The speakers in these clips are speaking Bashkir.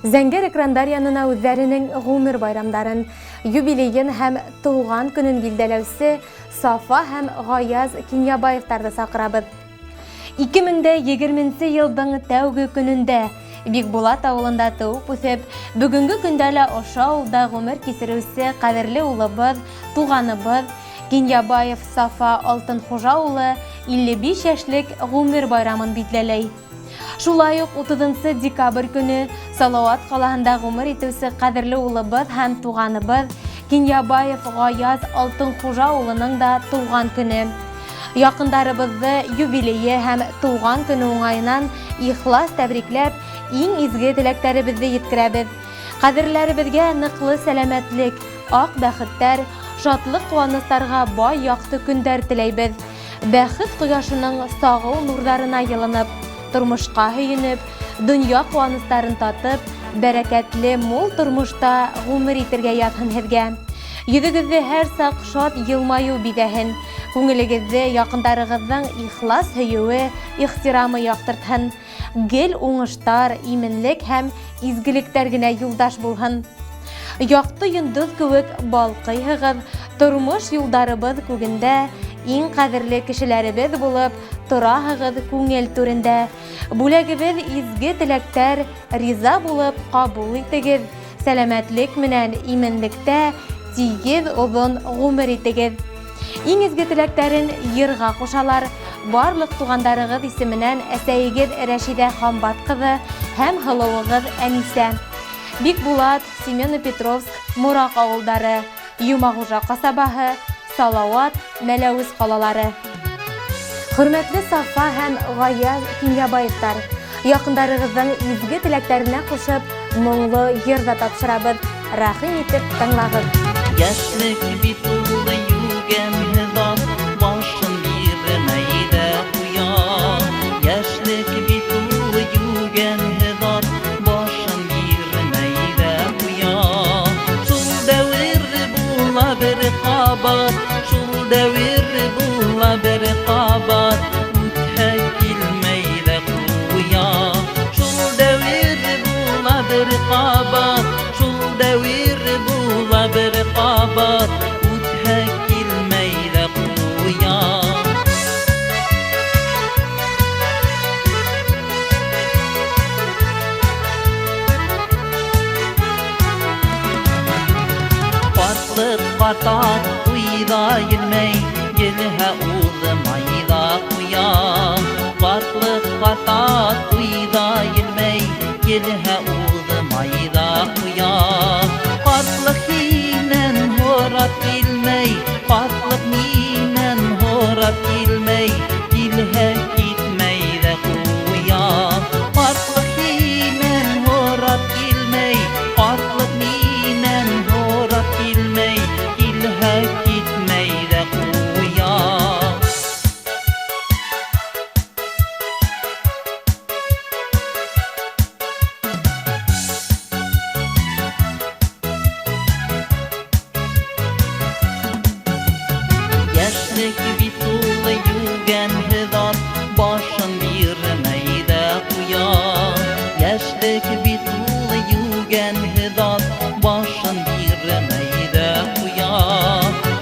Зәңгәр экрандар янына үҙҙәренең ғүмер байрамдарын, юбилейын һәм тыуған көнөн билдәләүсе Сафа һәм Ғаяз Кинйәбаевтарҙы саҡырабыҙ. 2020 йылдың тәүге көнөндә Бикбулат ауылында тыуып үҫеп, бөгөнгө көндә лә ошо ауылда ғүмер кисереүсе ҡәҙерле улыбыҙ, туғаныбыҙ Кинйәбаев Сафа Алтынхужа улы 55 йәшлек ғүмер байрамын билдәләй. Шулай уҡ 30 декабрь көнө Салауат ҡалаһында ғүмер итеүсе ҡәҙерле улыбыҙ һәм туғаныбыҙ Кинйәбаев Ғаяз Алтынхужа улының да тыуған көнө. Яҡындарыбыҙҙы юбилейы һәм тыуған көнө уңайынан ихлас тәбрикләп, иң изге теләктәребеҙҙе еткерәбеҙ. Ҡәҙерләребеҙгә ныҡлы сәләмәтлек, аҡ бәхеттәр, шатлыҡ-ҡыуаныстарға бай яҡты көндәр теләйбеҙ. Бәхет ҡояшының сағыу нурҙарына йылынып, тормошҡа һөйөнөп, донъя ҡыуаныстарын татып, бәрәкәтле мул тормошта ғүмер итергә яҙһын һеҙгә. Йөҙөгөҙҙө һәр саҡ шат йылмайыу биҙәһен, күңелегеҙҙе яҡындарығыҙҙың ихлас һөйөүе, ихтирамы яҡтыртһын. Гел уңыштар, именлек һәм изгелектәр генә юлдаш булһын. Яҡты йондоҙ кеүек балҡыйһығыҙ, тормош юлдарыбыҙ күгендә, иң ҡәҙерле кешеләребеҙ булып тораһығыҙ күңел түрендә. Бүләгебеҙ изге теләктәр, риза булып ҡабул итегеҙ, сәләмәтлек менән именлектә тигеҙ оҙон ғүмер итегеҙ. Иң изге теләктәрен йырға ҡушалар. Барлыҡ туғандарығыҙ исеменән әсәйегеҙ Рәшиҙә Хамбат ҡыҙы һәм һылыуығыҙ Әнисә. Бикбулат, Семено-Петровск, Мораҡ ауылдары, Йомағужа ҡасабаһы, Салауат, Мәләүез ҡалалары. Хөрмәтле Сафа һәм Ғаяз Кинйәбаевтар, яҡындарығыҙҙың изге теләктәренә ҡушып, моңло йыр ҙа тапшырабыҙ. Рәхим итеп тыңлағыҙ. Йәшлек бит ул йүгәнһеҙ ат, башын бирмәй ҙә ҡуя. Йәшлек бит ул йүгәнһеҙ ат, башын бирмәй ҙә ҡуя. Шул дәүер була бер ҡабат, шул дәүер була бер ҡабат, үтһә килмәй ҙә ҡуя. Шул дәүер була бер ҡабат, шул дәүер була бер ҡабат, үтһә килмәй ҙә ҡуя. Ҡартлыҡ ҡартат уйҙа елмәй, елһә уҙмай ҙа ҡуя. Ҡартлыҡ ҡартат уйҙа елмәй, елһә уҙмай ҙа ҡуя. Ҡартлыҡ һинән һорап килмәй, ҡартлыҡ минән һорап килмәй, килһә китмәй ҙә ҡуя. Ҡартлыҡ һинән һорап килмәй, ҡартлыҡ минән һорап килмәй, килһә китмәй ҙә ҡуя. Йәшлек бит ул йүгәнһеҙ ат, башын бирмәй ҙә ҡуя. Йәшлек бит ул йүгәнһеҙ ат, башын бирмәй ҙә ҡуя.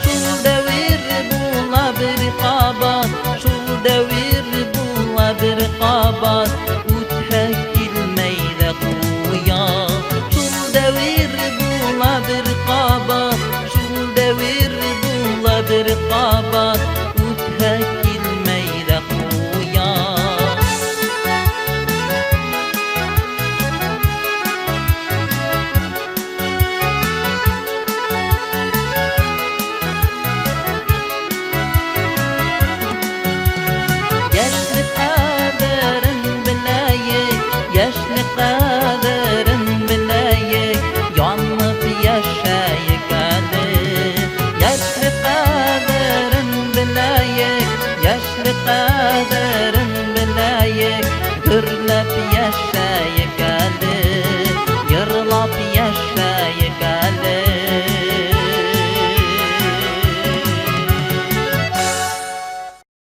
Шул дәүер була бер ҡабат, шул дәүер була бер ҡабат,